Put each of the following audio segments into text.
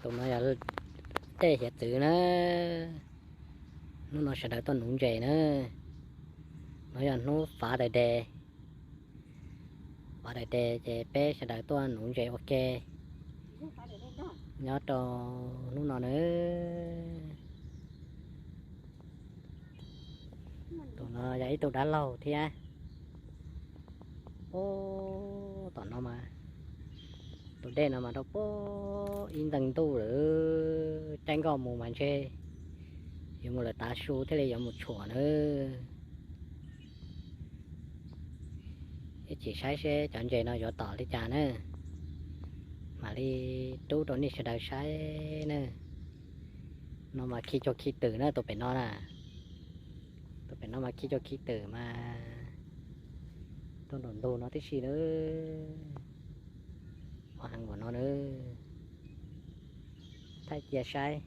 Tus no yog dej hiav txwv na. Hnub no sawv daws tuaj nuv ntses na. No yog hnub fav daim de. Fav daim de ces peb sawv daws tuaj nuv ntses ua ke nyob rau hnub no na. Tus no yog ib tug dab laug thiab. Ub, tom no mas, tus dej no mas rau puag ib ntees ntuj lawm, caij nkoj mus mas ntshe yuav mus lawm tav su thiaj li yuav mus tshuam na. Ib chim saib seb cov ntses no yuav tom li cas na, mam li rub rau nej sawv daws saib na. No mas khi cuag khi twm na, tus pem no na. Tus pem no mas khi cuag khi twm mas tuaj nraum ntug no tib si na. Ua heev npaum no na. Thaij cia saib.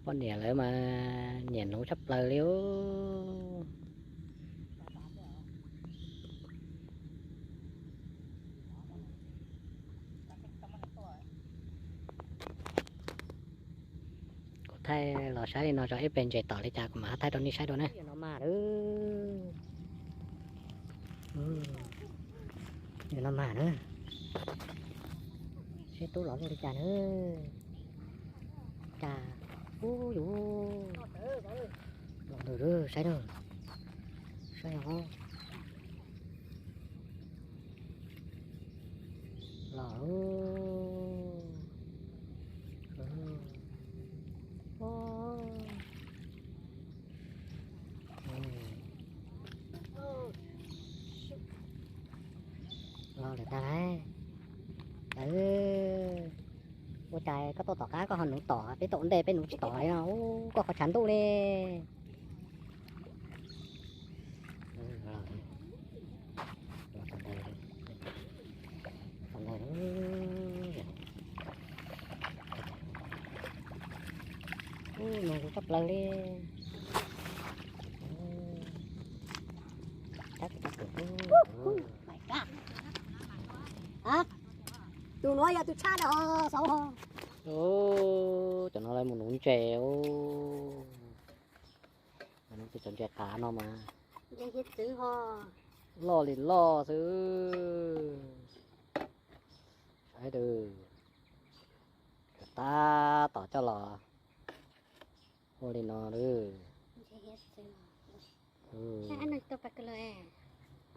Poj niam lawv mas nyiam nuv tshaj plaws li. Kuv thaij los saib li no tso, ib pliag ntses tom li cas kuv mam thaij rau nej saib dua na. No mas, no mas na, seb tub los luaj li cas na. Cas, ub, yus los ntawd saib na, saib os. Los, los lawm tag lauj. Ua cas koj tuaj tom qab koj ho nuv tom, peb tuaj ua ntej peb nuv tsis tom li no, koj qhov tshav ntuj li. Ub, no tshaj plaws li. Tus nuav yog tus tshaj na, xauv ho. Cov no lawv mus nuv ntses. Cov ntses qav no mas loj li loj xwb. Saib, tab tom coj los ua li no lawm.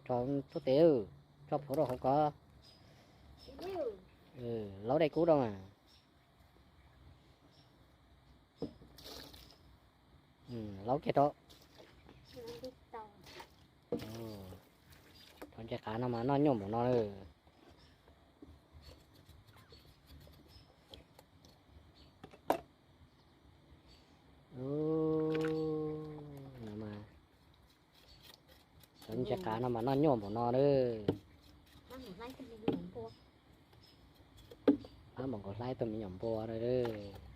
Tso tub tes, tso plhuav rau hauv ko. Laub dej kub rau mas. Laub kiag rau. Cov ntses qav no mas noj nyuaj npaum no lawm. Cov ntses qav no mas noj nyuaj npaum no lawm. Pab mam nkaus hlaib tug me nyuam npua lawm.